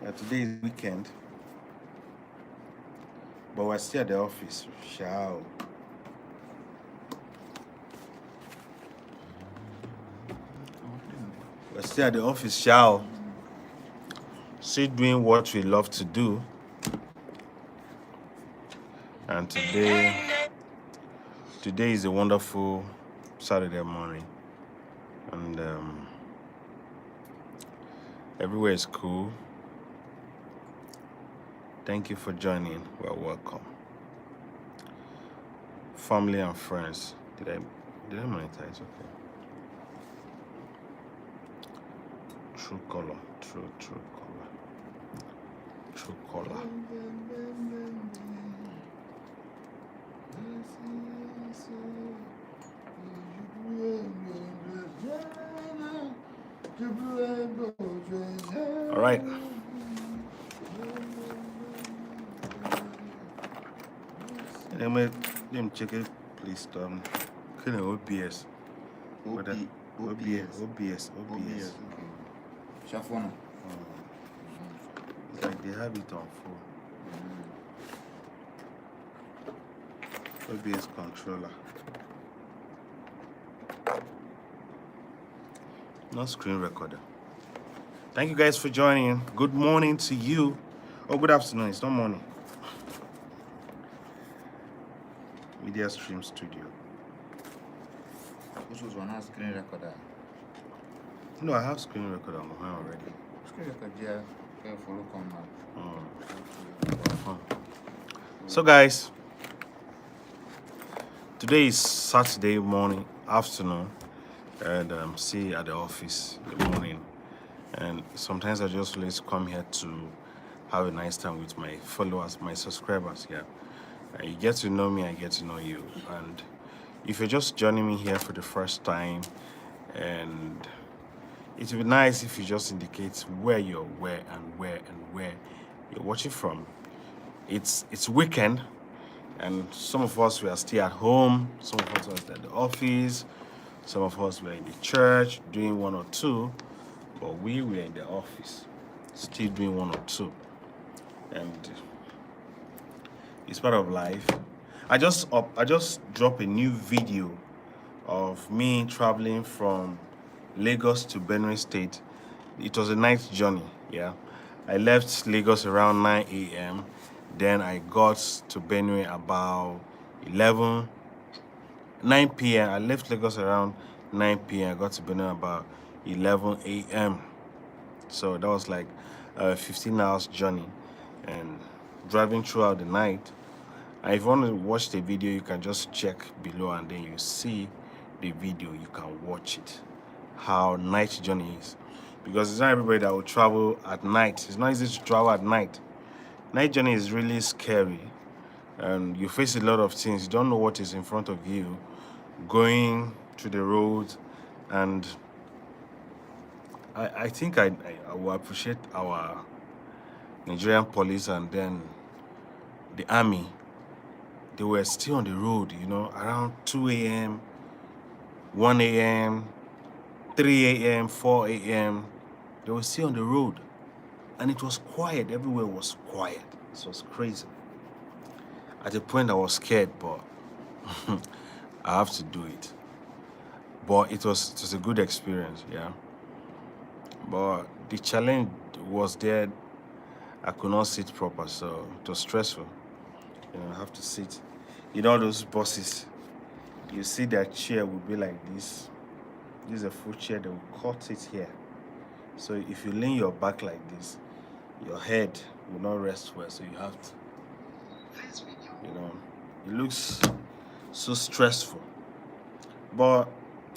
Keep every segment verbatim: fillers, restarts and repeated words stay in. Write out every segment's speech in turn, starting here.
Uh, today is weekend, but we're still at the office. Ciao. We're still at the office, ciao. Still doing what we love to do. And today, today is a wonderful Saturday morning, and um, everywhere is cool. Thank you for joining. Well, welcome. Family and friends. Did I did I monetize? Okay. True color. True true color. True color. All right. Let me let me check it, please. Um, can O B S? Whether O B S, O B S, O B S. Okay. Sha phone. It's like they have it on phone. O B S controller. No screen recorder. Thank you guys for joining. Good morning to you. Oh, good afternoon. It's not morning. Media Stream Studio. This was one screen recorder. No, I have screen record on my hand already. Screen record, yeah. Can follow come out. So, guys, today is Saturday morning, afternoon, and I'm still at the office in the morning. And sometimes I just always come here to have a nice time with my followers, my subscribers. Yeah, and you get to know me, I get to know you. And if you're just joining me here for the first time, and it would be nice if you just indicate where you're, where and where and where you're watching from. It's it's weekend, and some of us, we are still at home. Some of us are at the office. Some of us were in the church doing one or two, but we were in the office still doing one or two, and it's part of life. I just up, I just dropped a new video of me traveling from Lagos to Benue State. It was a night journey. Yeah, I left Lagos around nine a.m. Then I got to Benue about eleven, nine p.m. I left Lagos around nine p.m. I got to Benue about eleven a.m. So that was like a fifteen hours journey, and driving throughout the night. And if you want to watch the video, you can just check below and then you see the video. You can watch it, how night journey is, because it's not everybody that will travel at night. It's not easy to travel at night. Night journey is really scary, and you face a lot of things. You don't know what is in front of you going to the road. And I, I think I, I, I will appreciate our Nigerian police and then the army. They were still on the road, you know, around two a.m., one a.m., three a.m., four a.m. They were still on the road. And it was quiet. Everywhere was quiet. It was crazy. At a point, I was scared, but I have to do it. But it was, it was a good experience, yeah. But the challenge was there. I could not sit proper, so it was stressful. You know, I have to sit. You know those buses, you see their chair will be like this. This is a full chair, they will cut it here. So if you lean your back like this, your head will not rest well, so you have to, you know, it looks so stressful, but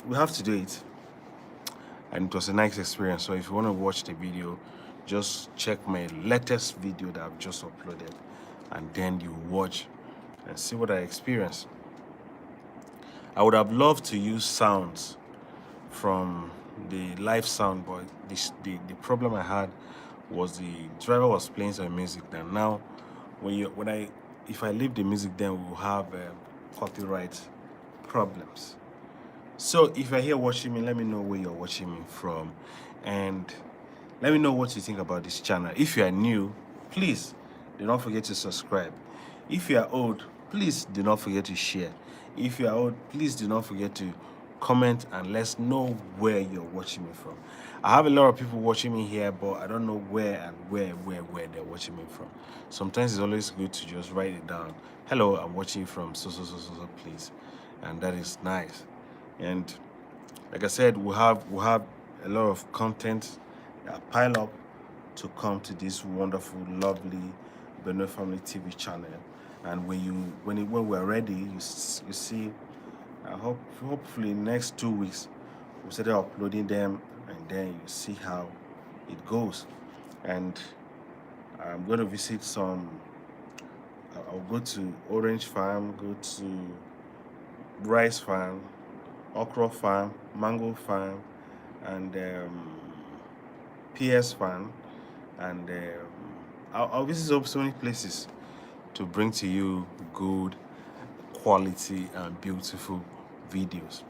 we have to do it. And it was a nice experience. So if you want to watch the video, just check my latest video that I've just uploaded, and then you watch and see what I experienced. I would have loved to use sounds from the live sound, but this, the, the problem I had was the driver was playing some music. And now, when you when I if I leave the music, then we will have uh, copyright problems. So if you're here watching me, let me know where you're watching me from, and Let me know what you think about this channel. If you are new, please do not forget to subscribe. If you are old, please do not forget to share. If you are old, please do not forget to comment and let's know where you're watching me from. I have a lot of people watching me here, but I don't know where and where, where, where they're watching me from. Sometimes it's always good to just write it down. "Hello, I'm watching you from so, so, so, so, so place." And that is nice. And like I said, we have, we have a lot of content that pile up to come to this wonderful, lovely Benue Family T V channel. And when you, when it, when we're ready, you s-, you see, I hope, hopefully next two weeks, we'll start uploading them, and then you see how it goes. And I'm going to visit some, I'll go to orange farm, go to rice farm, okra farm, mango farm, and, um, pears farm, and, um, I'll, I'll visit so, so many places to bring to you good quality and beautiful videos,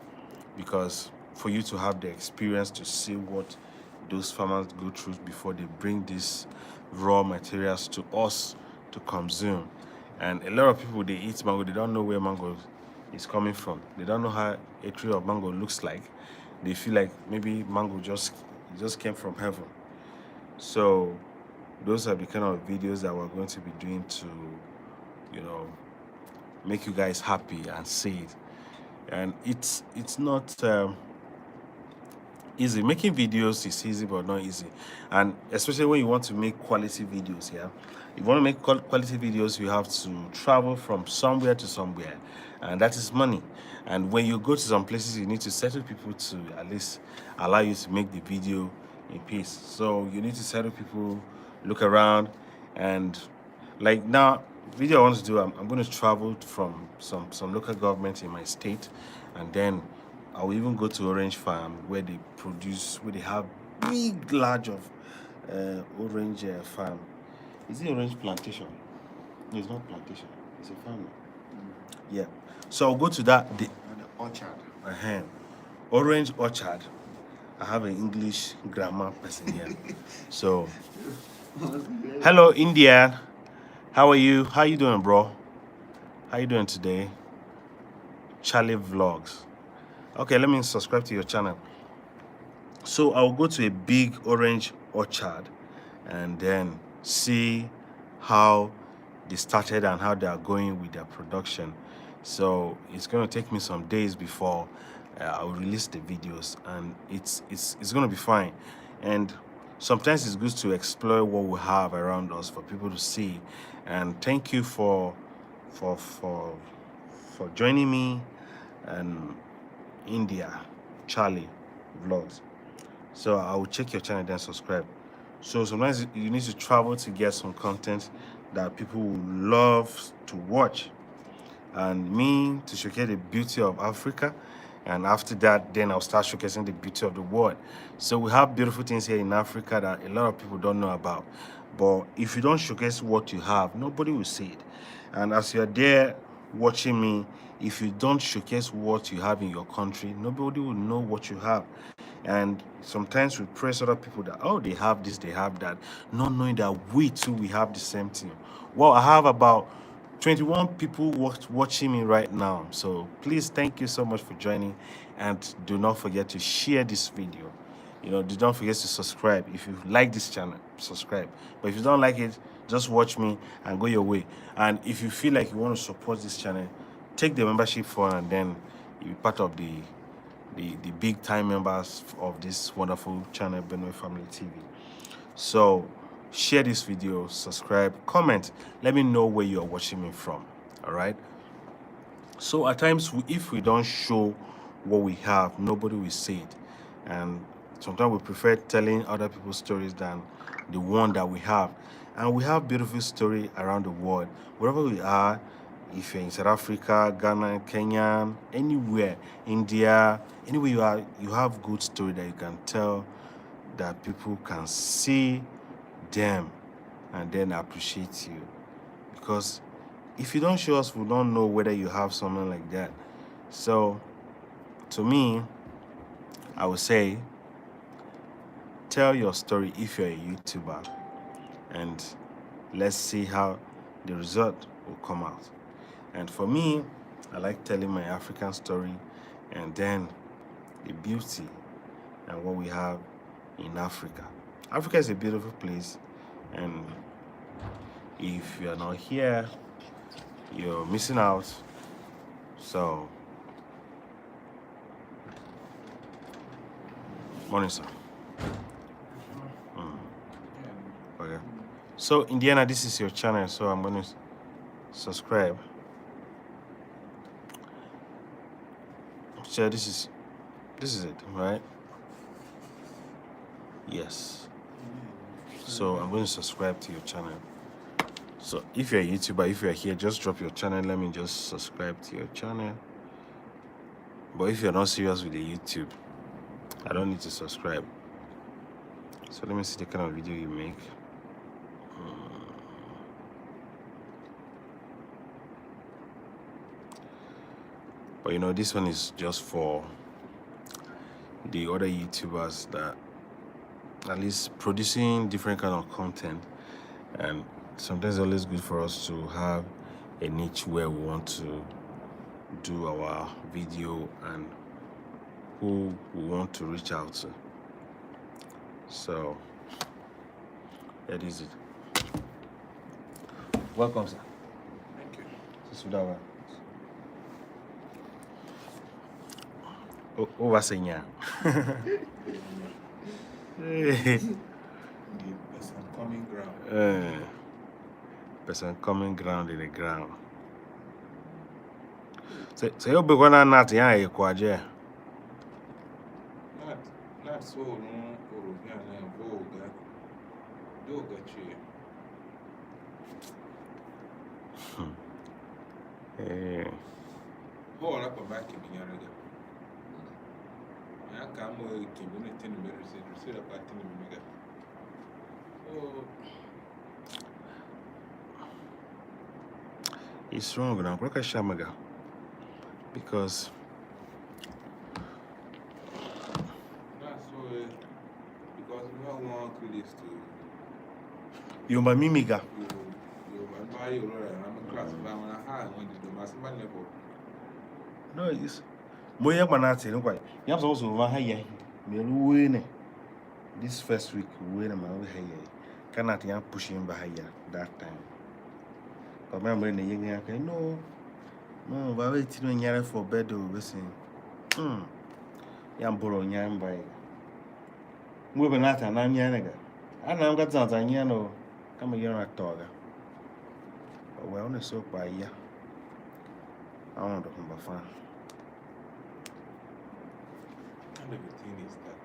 because for you to have the experience to see what those farmers go through before they bring these raw materials to us to consume. And a lot of people, they eat mango, they don't know where mango is coming from. They don't know how a tree of mango looks like. They feel like maybe mango just, just came from heaven. So those are the kind of videos that we're going to be doing to, you know, make you guys happy and see it. And it's, it's not, um, easy. Making videos is easy, but not easy. And especially when you want to make quality videos, yeah. If you want to make qual-, quality videos, you have to travel from somewhere to somewhere, and that is money. And when you go to some places, you need to settle people to at least allow you to make the video in peace. So you need to settle people, look around, and like now, video I want to do, I'm, I'm going to travel from some, some local government in my state, and then I will even go to orange farm where they produce, where they have big, large of, uh, orange, uh, farm. Is it orange plantation? No, it's not plantation. It's a farm. Yeah. So I'll go to that. The, the orchard. Uh-huh. Orange orchard. I have an English grammar person here. So, hello, India. How are you? How you doing, bro? How you doing today? Charlie Vlogs. Okay, let me subscribe to your channel. So I'll go to a big orange orchard and then see how they started and how they are going with their production. So it's going to take me some days before, uh, I'll release the videos, and it's, it's, it's going to be fine. And sometimes it's good to explore what we have around us for people to see. And thank you for, for, for, for joining me and India, Charlie Vlogs. So I will check your channel, then subscribe. So sometimes you need to travel to get some content that people will love to watch. And me to showcase the beauty of Africa. And after that, then I'll start showcasing the beauty of the world. So we have beautiful things here in Africa that a lot of people don't know about. But if you don't showcase what you have, nobody will see it. And as you're there watching me, if you don't showcase what you have in your country, nobody will know what you have. And sometimes we praise other people that, "Oh, they have this, they have that," not knowing that we too, we have the same thing. Well, I have about twenty-one people watch, watching me right now. So please, thank you so much for joining, and do not forget to share this video. You know, do not forget to subscribe. If you like this channel, subscribe. But if you don't like it, just watch me and go your way. And if you feel like you want to support this channel, take the membership fund, and then you'll be part of the, the, the big time members of this wonderful channel, Benue Family T V. So share this video, subscribe, comment. Let me know where you're watching me from. All right. So at times, we, if we don't show what we have, nobody will see it. And sometimes we prefer telling other people's stories than the one that we have. And we have beautiful story around the world. Wherever we are, if you're in South Africa, Ghana, Kenya, anywhere, India, anywhere you are, you have good story that you can tell that people can see them and then appreciate you. Because if you don't show us, we don't know whether you have something like that. So, to me, I would say, tell your story if you're a YouTuber, and let's see how the result will come out. And for me, I like telling my African story and then the beauty and what we have in Africa. Africa is a beautiful place, and if you're not here, you're missing out. So, morning, sir. Mm. Okay. So, Indiana, this is your channel, so I'm going to subscribe. So this is this is it, right? Yes. So I'm going to subscribe to your channel. So if you're a YouTuber, if you're here, just drop your channel. Let me just subscribe to your channel. But if you're not serious with the YouTube, I don't need to subscribe. So let me see the kind of video you make. Hmm. But you know, this one is just for the other YouTubers that at least producing different kind of content, and sometimes it's always good for us to have a niche where we want to do our video and who we want to reach out to. So that is it. Welcome, sir. Thank you. Sit down. O, o va se nya. Hey. The person coming ground. Eh. Person coming ground in the ground. Se, se yo be kwa na nat yan e kwa je. Nat, nat so no oro via na vo ga. Do ga chi. Hmm. Eh. Ho la kwa ba ki mi nyara ga. Ya ka mo ki mi ne tini mi receipt, receipt la kwa tini mi ga. So, it's wrong now. Kwa ka sha mi ga. Because that's so, eh, because we don't want to this to you. Mba mimi ga. You, you mba you know, I'm a class, but when I high when you do my somebody never. No, it's mo ya gba na tsere kwa. Yam so so va ha ya. Me lu we ne. This first week we ne ma we ha ya. Kana ti yan push him ba ha ya that time. But me amre ne yenge ya ka no. No, va ve ti no nyare for bed o ve sin. Hmm. Yam boro nyare mba ya. Ngue be na ta nam nyian ne ga. A nam ga zan zan nyian o, ka me yôngo a tôô ga. Kpa wea una soo kpaa ya. A Aôndo hemba fan. Kind of a thing is that?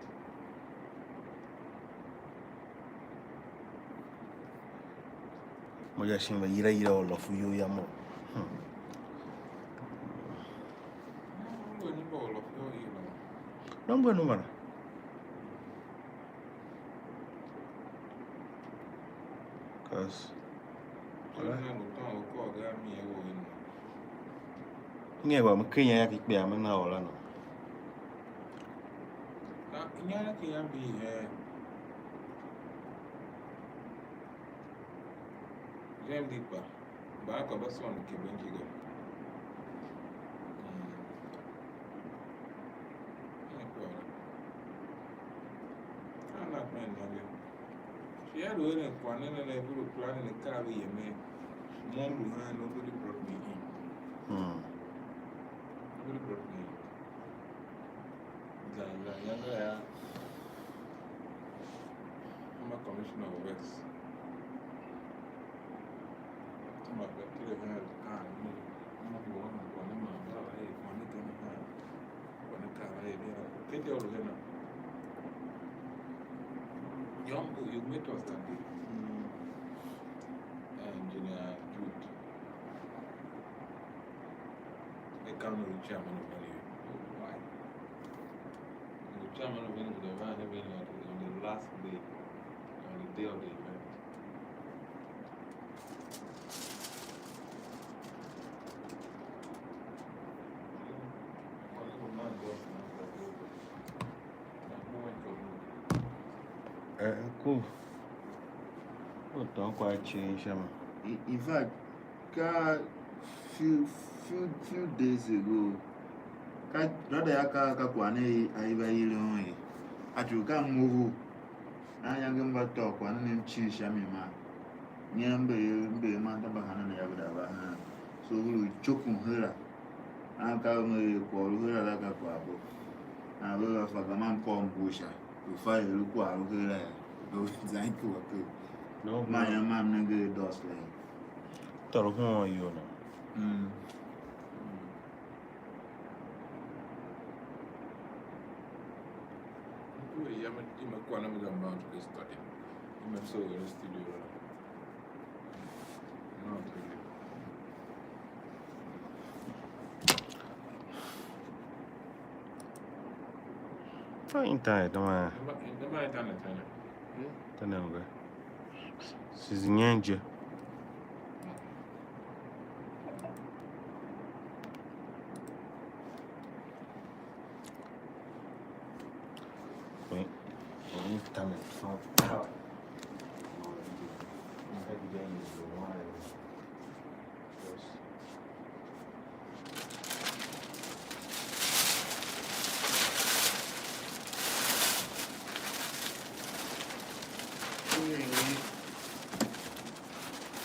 Mo ya shin va yila yila u lôfu iyol yam mo. Hmm. Nongo enu mbala. Cause nge gba me kenya ya ki kpea me na ôr la no. Na inya ki ya mbi he. Jem di kpa. Mba ka mba sôn u kimbin ki ga. Mm. Ina kwagh la. Ana pen nenge. Shi a lu eren kwagh ne ne ne, ve lu planning akaa ve yemen. Mo m lu hen, nobody brought me in. Hmm. Nobody brought me in. Zan zan yanga ya. Former commissioner of works. Tuma ka tile hen a lu kaan ne, uma ngu wan kwagh ne man mba va er kwagh ne ken kaan, kwagh ne kaan va er ne la. Ke je u lu hena? Yom, you meet us that day. Mm. Engineer Jude. They come to the chairman of N U. Why? The chairman of N U, the man, on the last day, on the day of the event. Ku u tôô kwagh cii sha mi. In, in fact, ka few, few, few days ago, ka brother ya ka, ka kwagh ne a i va yile un ye. A tsuwe ka mouvu. Nahan yange m va tôô kwagh ne m cii sha mi man. Nyian mbe, mbe man ta mba hanan ya ve da va haan. So ve lu ityokon her la. Nahan ka ve me er kwagh lu her la, la ka kwagh bo. Nahan ve va fa gema m kôr mbu sha. Lu fa er lu kwagh lu her la ya. Lu zan ki wa ke. No, man no. Ya man nenge dust la ya. Tôô lu huan iyol na. Mm. Ku ya me, me kwana me za mount ke study. Me so studio la. Mount ke. Fa internet ma. Dema, dema internet ne. Internet nga. Sizi nyen je. Wait, wait, internet, phone power.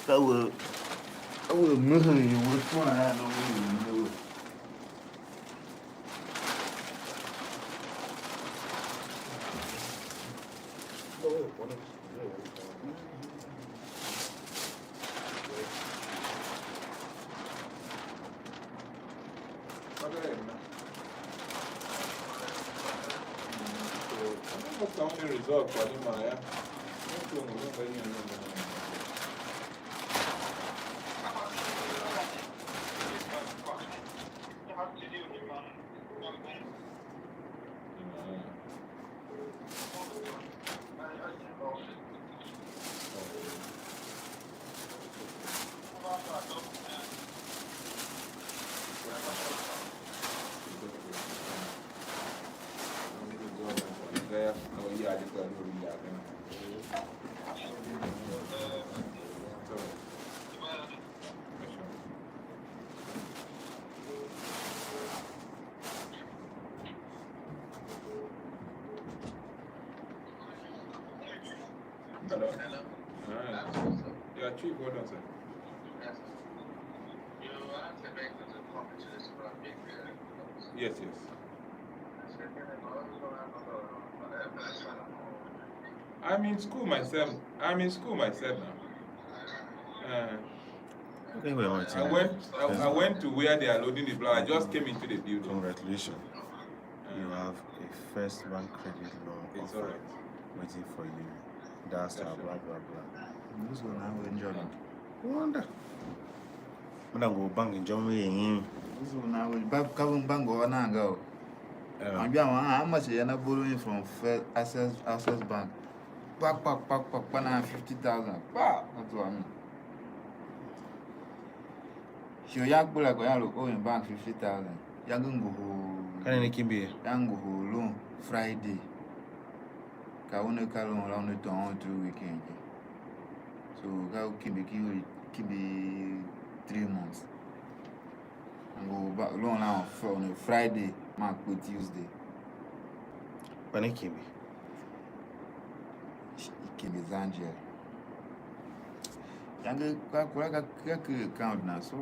Ka we, ka we mehen ye we kua a no we mehen we. Hello? Hello? Ah. Yeah, Chief, hold on, sir. Yes, yes. I'm in school myself. I'm in school myself now. Uh, Okay, we are waiting. I went, I, I went to where they are loading the block. I just came into the building. Congratulations. You have a first bank credit loan offer waiting for you. That's blah, blah, blah. This one I will enjoy. Wonder. Muna go bank in Germany. This one I will, but kavu bank go na go. Yeah. And you are, how much you are borrowing from First Access, Access Bank? Kpa, kpa, kpa, kpa, kpa, na fifty thousand. Kpa, that's what I mean. Shi u ya gbera ko ya lu owing bank fifty thousand. Ya ngi ngohol. Ka nini kimbi ye? Ya ngohol loan Friday. Ka una ka loan la una tôôn through weekend je. So ka u kimbi ki, u kimbi three months. Ngu ba loan la on Fri-, on a Friday, man kpe Tuesday. Kpa ne kimbi? Kimbi zan je. Yange ka kura ka, ka ke account na, so.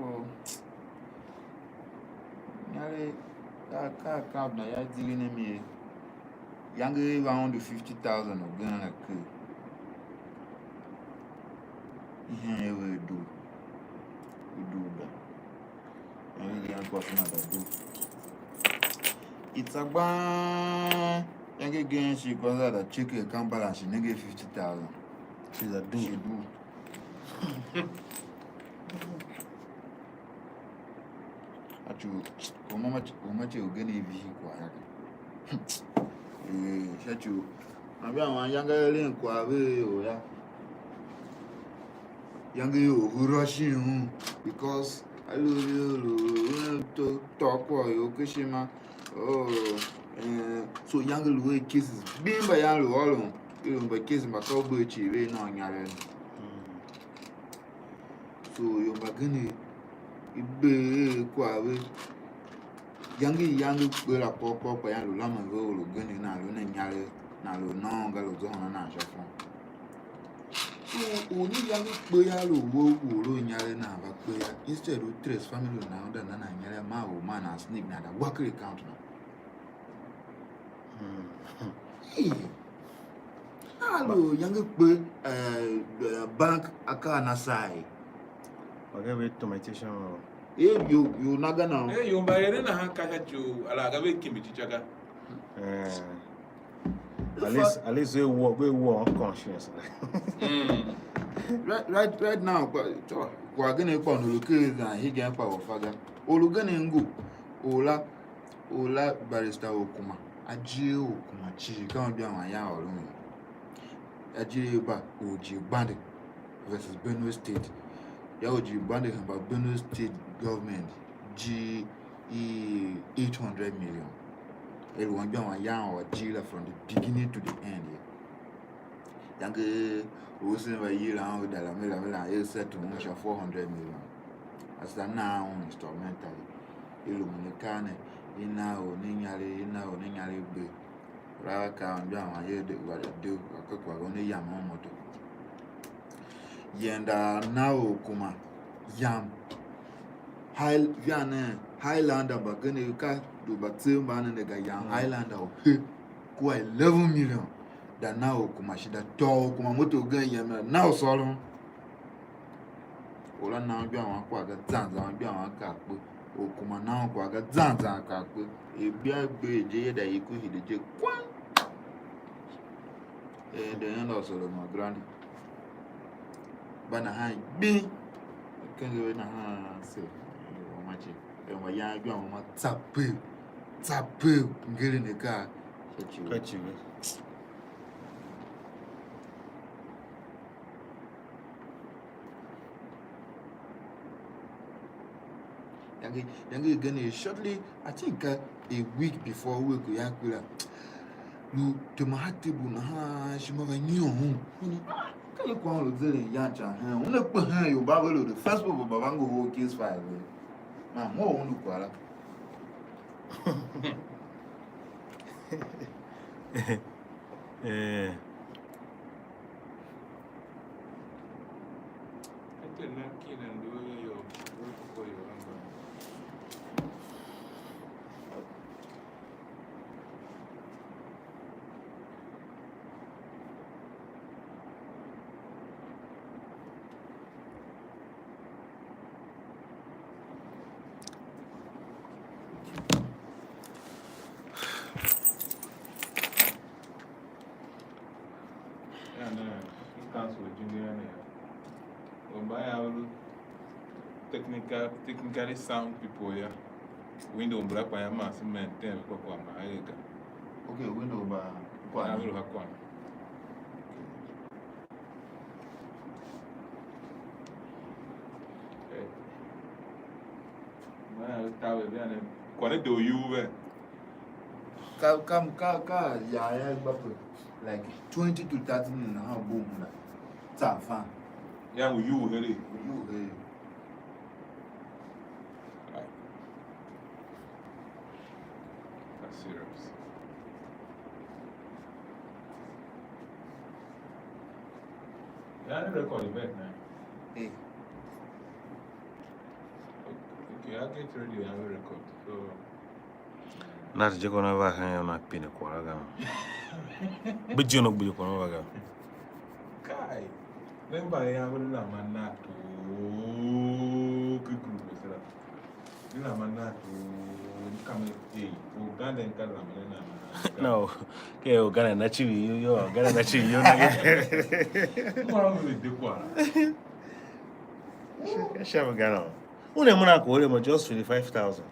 Yale, ka, ka account na ya diri ne mi ye. Yange i va undu fifty thousand ugen la ker. I hen er ve a dugh. U dugh ga. Yange i gema kwase na da dugh. I tsa gbang. Yange i gema shi kwase na da check account balance, nenge fifty thousand. Shi za dugh. Shi dugh. A ci u, u ma, u ma ce ugen i vihi kwagh yô. Eh, sha ci u, anmgbian wam yange eren kwagh ve ior yô. Yange ior ve rushing un, because a lu, lu, lu, lu to, tôô kwagh ior ken ishima. Oh, eh, so yange lu a cases gbing mba yange lu ôron. Ior mba ikyese mba ka u bee cii ve i nôô inyaregh ne. So ior mbagenev i bee er kwagh ve, iyange iyange kpe la kpôr kpôr kpa yan lu lamen ve or ugen nan lu ne inyaregh, nan lu nôôn ga, lu zohon a nan sha fon. So u ne iyange kpe ya lu we u or u inyaregh nan va kpe ya, instead u trace family u nan u da na nan inyaregh, man u man nan sneak nan da wakere account na. Hey. Alo, yange kpe, eh, bank account na sai. Whatever tomatation. Eh, you you naga now. Eh, you mba ere nahan ka sha ci u ala ga ve kimbi chichaka. Eh. At least, at least we work, we work on conscience. Mm. Right, right, right now, kwa, kwa gene kwa no loke na higen kwa ofaga. Olugene ngu, ola, ola barista Okuma. Ajie Okuma chi, ka on bia wan ya olu. Ajie ba, Oji Bande versus Benue State. Ya Oji Bande hemba Benue State government ji i eight hundred million. Elu wan gba wan yan or ji la from the beginning to the end. Ye. Yange usen va yila an da la mela mela e set un sha four hundred million. Asa na un instrumental. Ilu mun kane, ina o ni nyari, ina o ni nyari be. Ra ka anmgbian wanye de, wa de de, wa ka kwagh u ne yam a moto. Yenda na u kuma yam. High-, via ne Highlander mbagenev ka du mbatsev mba ne ne ga yam. Mm. Highlander u he kua eleven million. Da na u kuma shi da tôô u kuma moto ugen yem la, na u sôron. Ura na anmgbian wam kwagh ga zan zan, anmgbian wam kar kpe. Or kuma na un kwagh ga zan zan kar kpe. Er bia gbe je, ye da i ku hide je kwan. Eh, the end of Solomon Grandi. Ba nahan gbing. Kenge we nahan se. Wama je. Eh, wa yan anmgbian wam a tsa peu. Tsa peu. Ngere ne ka. Sha ci we. Ka ci we. Yange, yange again, eh, shortly, I think, uh, a week before we could yakula. Lu tema ha table nahan, shima va nyi ohun. Uni, ah, ka ye kwagh lu zeren yan cha hen. Una kpe hen, you ba ve lu the first people ba va ngo ho case file ve. Ma mo unu kwala. Eh. Ya ne, i council jingir ne ya. Or mba ya ve lu technical, technically sound people ya. Window mbra kpa ya ma se maintain ve kwa kwa ma aye ga. Okay, window mba kwa. Ya ve lu ha kwa. Eh. Ma ya ve tawe ve ne. Kwa ne do yu ve. Ka, ka, ka, ka ya ya gba pe, like, twenty to thirty minutes nahan boom la. Tsa fan. Ya u yu here. U yu here. Ai. That's serious. Ya ne record back now. Eh. Okay, I get radio ya ne record. So Nat je kona va hen una pine kwagh la ga. Gbe je no gbe je kona va ga. Kai. Member ya ve na ma na to. Kikuru ko sera. Ni na ma na to. Ni kame ei. Uganda en ka la ma na. No. Ke Uganda na chi yu yo. Uganda na chi yu na. Mo a mo de kwa. Sha Uganda. Una mo na ko mo just twenty-five thousand.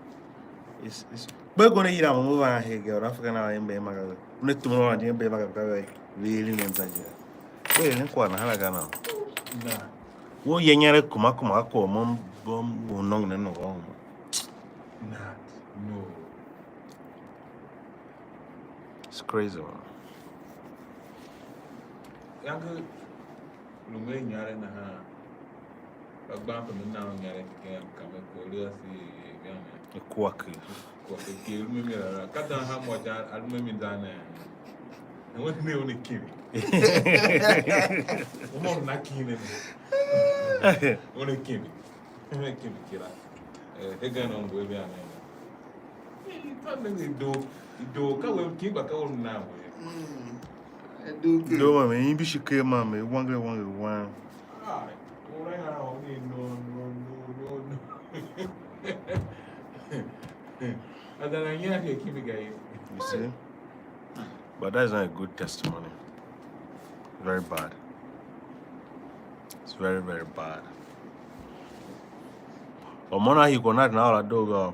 Is, is, kpe go ne yila mo mo va he ge or Africa na yem be ma ga. Una tum no je be ma ga ka ve li ne nza je. Kpe ne kwa na hala ga na. Na. Wo ye nyare kuma kuma ko mo mo mo nong ne no go. Na. No. It's crazy, man. Iyange lu me inyaregh nahan, mba gban pe me na u inyaregh ken kameko, lu ase er vea ne. Kwake. Kwagh ke lu me mi la la. Ka dan ha mo ja, a lu me mi dan ne. Ne we ne u ne kimi. Uma u na kimi ne. U ne kimi. U ne kimi kira. Eh, hegen u ngu vea ne. Eh, ka ne ngi do, do ka we kimi gba ka u na we. Mm. I do good. Doma me imbishi ke ma me wanger wanger wan. Ah, ora ya o ni no, no, no, no, no. Adana nya ke kimi ga ye. You see? But that is not a good testimony. Very bad. It's very, very bad. Omona he cannot now la do go.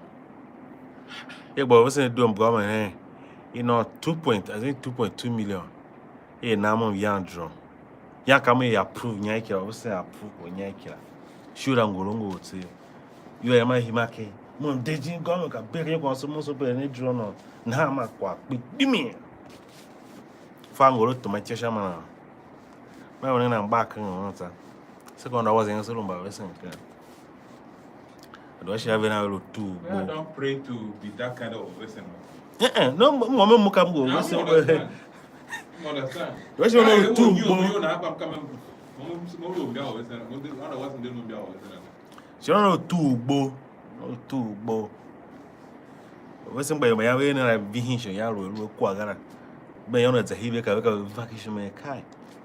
Yeah, but what's in the dome government, eh? You know, two point, I think two point two million. Hey, now I'm young drum. Ya ka me approve nya kira, what's in approve ko nya kira. Sure, I'm going to go to you. You are my himake. Mo de jin gômenti ka bere ye kwagh mo so bere ne drone no. Nahan ma kwagh kpishi mi. Fa ngoro tuma ityô sha ma na. Ma one na mba ken on ta. Second hours en so lo mba vesen ken. Do shi ave na lo tu Well, I bo. Don't pray to be that kind of person. Eh eh, no mo me mu kam go I vesen. Understand. You understand? Where's your Hey, little two you, bro? You know, I'm coming. Mo mo lo mbia o vesen. Mo de ana wasen de lo mbia o vesen. Shi no tu ugbo, no tu ugbo. Vese mgba yô, ya ve na la vihin sho ya lu lu kwa gara. Be yô na za hi ve ka ve ka ve va ki shime kai.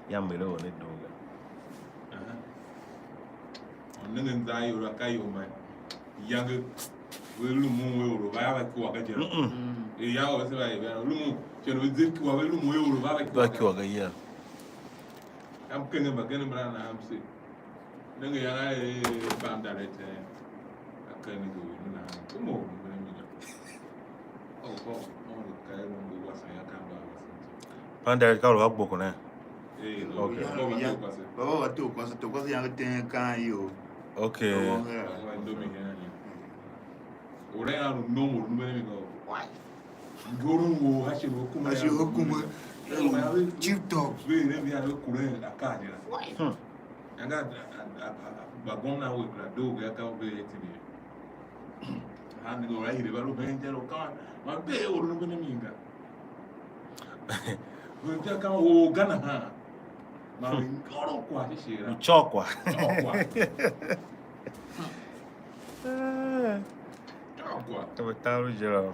Ya mele o ne do ga. Aha. Nenge nza yo ra ka yo mai. Yange we lu mu we oro ba ya va kwa ga je. Mm. E ya o se ba ye ba lu mu. Che no ze kwa we lu mu we oro ba va Ba kwa. ki wa ga ya. Am kenge ba kenge mra na am se. Nenge ya na e bam da le te. A kenge go we na. Mo mo ne mi. Oh, oh, oh, ka e mo wa sa ya ka ba wa sa. Panda ka lo gboko ne. Eh, no, Okay. no, no, no, no, Baba wa to kwase, to kwase yange ten kan yo. Okay. Ora ya no no mo no me go. Why? Ngoro wo ha shi wo kuma. Ashi ho kuma. Chief top. Ve ne via no kure a ka ni la. Why? Anga ba gomna we kura do ga ka ve ti ni. Ha ni go ra hire ba lo ben je lo ka. Ma be o no ne mi ga. Ve ja ka o ga na ha. Ma we ngoro kwa shi shi ra. Uchokwa. Chokwa. Chokwa. Ka ba taru je la.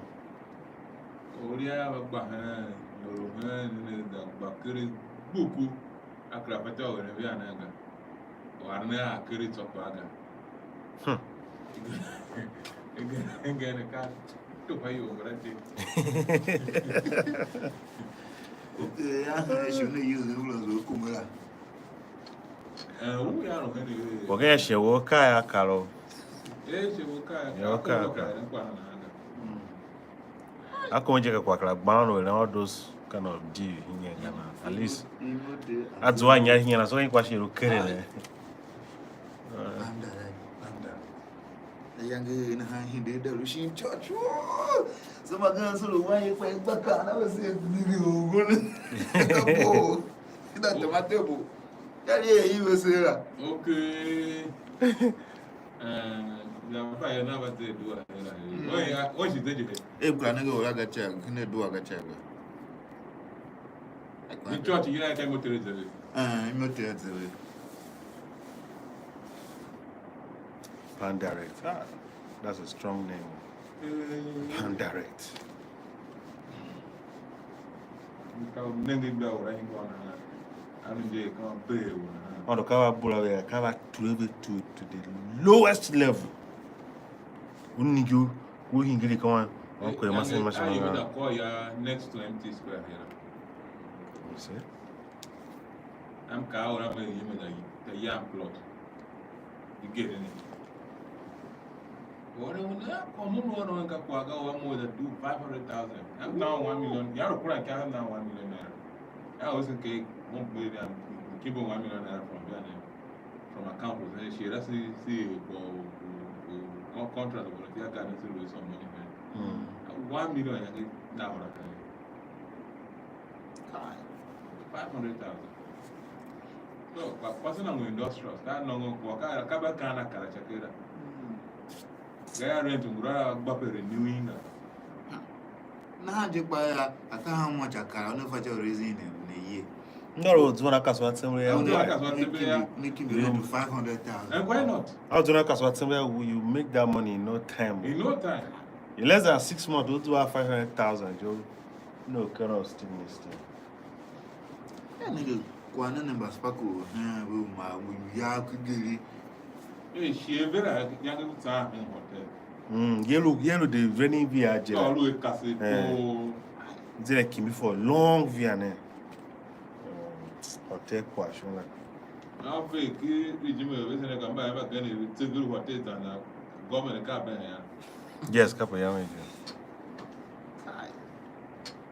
Oria ba gba hen, yoro hen ne da gba kere gbuku. Akra pata o ne via na ga. O ar ne a kere tsokwa ga. Hmm. Ege ne ka to pa yo bra te. Okay, ya ha shi ne use ne ulo zo kuma la. Eh, u ya ro hen e. Wa ga ya she wo ka ya karo. Eh, she wo ka ya. Ya wo ka ya. Ka na ga. A ko je ka kwa kala gban o all those kind of deal in here na. At least a zua nya hin na so kwa shi ru kere ne. Panda, panda. Yange na ha hinde da lu shin church. Woo! So ma gan so lo wa ye kwa gba ka na we se ni ri o go ne. Bo. Ida tomato bo. Ya ye yi we se la. Okay. Eh, ya pa ya na ba te dua. Oi, oi shi te je. E kwa ne go la ga cha, ne dua ga cha ga. Ni church yina ka mo tere zele. Ah, imo te zele. Pan direct. Ah, that's a strong name. Pan direct. Ka nenge gba ora hin kwa na. Anu je ka be ora. Ondo ka va bula ve, ka va ture ve to, to the lowest level. Unigyo, u hingiri ka wan, wan kwe masin masin. Ayi da ko ya next to empty square here. You see? Am ka ora me yime da da yam plot. You get it? Ora una komu no no ka kwa ga wa more than do five hundred thousand. I'm now one million. Ya ro kura ka now one million naira. I always say mo be am kibo one million naira from there. From account was there. She that's the see for contract of the guy that still some money, man. Mm. One million I get now what I can. Five hundred thousand. So, kwa, kwa sana mu industrials, ka nongo kwa ka, ka ba kana kara chakera. Ga ya rent ngura gba pe renewing ga. Nahan je kpa ya, ata how much a kara, una fatyô u raising ne, ne ye. Ngaro zua na kaswa tsembe ya. Zua na kaswa tsembe ya. Making the, making the loan to five hundred thousand. And why not? Au zua na kaswa tsembe ya, you make that money in no time. In no time. In less than six months, you do five hundred thousand, you know, kind of still this thing. Yeah, nigga, kwa na number sparkle, eh, we ma, we ya kugiri. Eh, shie vera yange kutsa hen hotel. Mm, yellow, yellow the raining V I J. So always kase Eh. to. Zile kimbi for long via ne. Hotel kwa shona. Na fe ki rijime ve sene kamba eva gani tsigil hotel tana. Government ka ben ya. Yes, kapa ya me. Kai.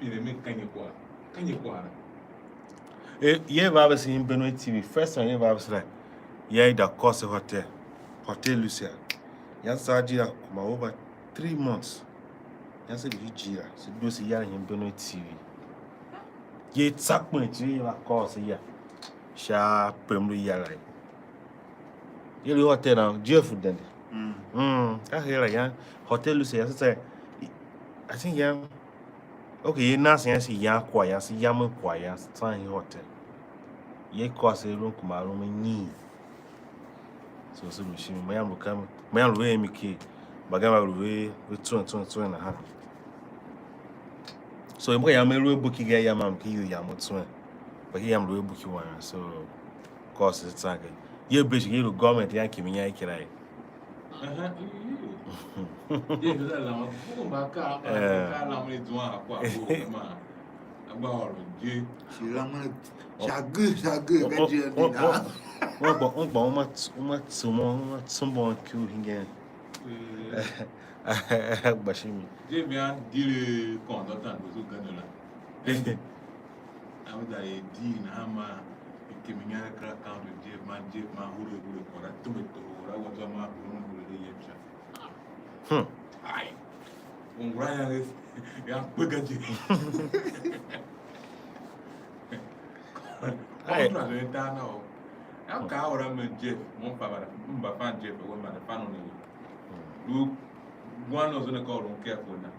Ine mi kanye kwa. Kanye kwa na. Eh, ye va ve sin Benue T V. First time ye va ve sin. Ya ida cost hotel. Hotel Lucia. Ya sa jira kuma over three months. Ya se bi jira. Se do se yar hin Benue T V. Ye tsa kpen ti ye va cost ya. Sha pem lu ya la. Ye lu hotel na Jeff dende. Mm. Mm, ka hela ya hotel Lucia se. I think ya. Okay, ye na se ya se ya kwa ya, se ya me kwa ya, san hi hotel. Ye kwa se lu kuma lu me nyi. So se lu shi me ya lu kam, me ya lu ve mi ke. Ba ga ba lu ve ve tsun tsun tsun na ha. So mo ya me lu buki ga ya mam ki yu ya mo tsun. Ba ki ya mo lu buki wa. So cost se tsange. Ye be shi ye lu government ya kimi nya kira ye. Aha, i- i- i- i- i- la ma, buku mba ka, ka, Eh. Ka la mwe zwa kwa, buku ma. Agba oro je. Shi la mwe, shagir, shagir, ka je ni na. Ungba ungba uma uma tsumo uma tsumbo kiu hingen. Eh, Gbashimi. Je mi an dire consultant busu gane la. Awe da e di na ma, ikiminyare kra account je ma, je ma hure hure kora tume to, ora wa zwa ma hure hure de yem sha. Hmm. Ai. Ungura ya ne, ya kpega je. Ai. Contract ne ta na o. Ya ka ora me Jeff, mo fa ba, mba fan Jeff, we ma fan ne. Lu one of the call on careful na.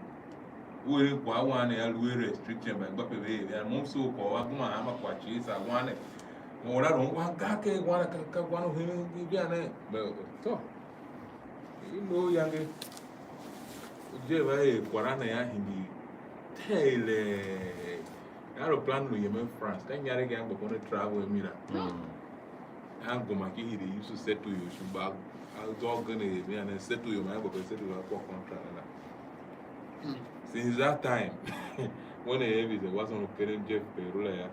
Uweren kwagh wan ne a lu a restriction ba gba pe ve ve. Mo so ko wa guma ama kwa chi sa wan ne. Mo la ron wa ga ke wan ka ka wan u hin bia ne. Be to. I mo yange. Je va e kwara ne ya hindi. Tele. Aeroplan lu yemen France. Ka nyare ga gba ko ne travel mira. An goma ki hiri yusu setu yo shi ba a zog gane ye ne setu yo ma gba setu la ko contract la. Since that time, when the Elvis was on the Karen Jeff Perula ya,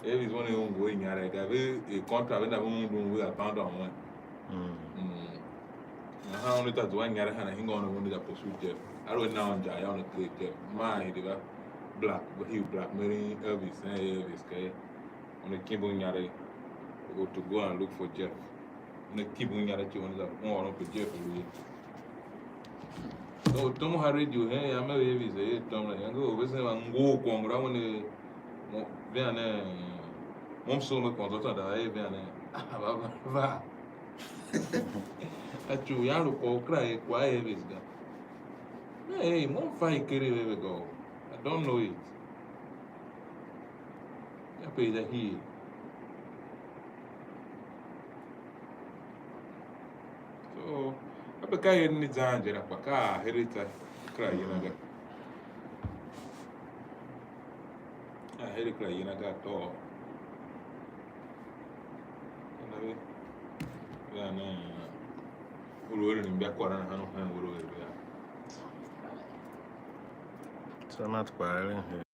Elvis when he on go in yara ga ve a contract when that one do we abandon one. Mm. Aha, only that one yara hana hinga on the one that pursue Jeff. I don't know on Jaya on the play Jeff. Ma he deva black, but he blackmailing Elvis and Elvis ke. On the Kimbo Nyare go to go and look for Jeff. Ne kibu nyara chi wan za mo wan pe je pe ye. So tom ha radio he ya me ve vi ze tom la yange o ve se va ngo ko ngura wene mo ve ane mo mso me konzo ta da e ve ane ah va va va. A chu ya lu ko kra e kwa e ve ga. Me e mo fa i kere ve ve go. I don't know it. Ya pe da hi. So, kape ka er ni zan je la kpa ka a heregh ta kera yina ga. A heregh kera yina ga at all. Kana ve, vea ne, u lu eren mbia kwara nahan u hen we lu er vea. So not kpa eren he.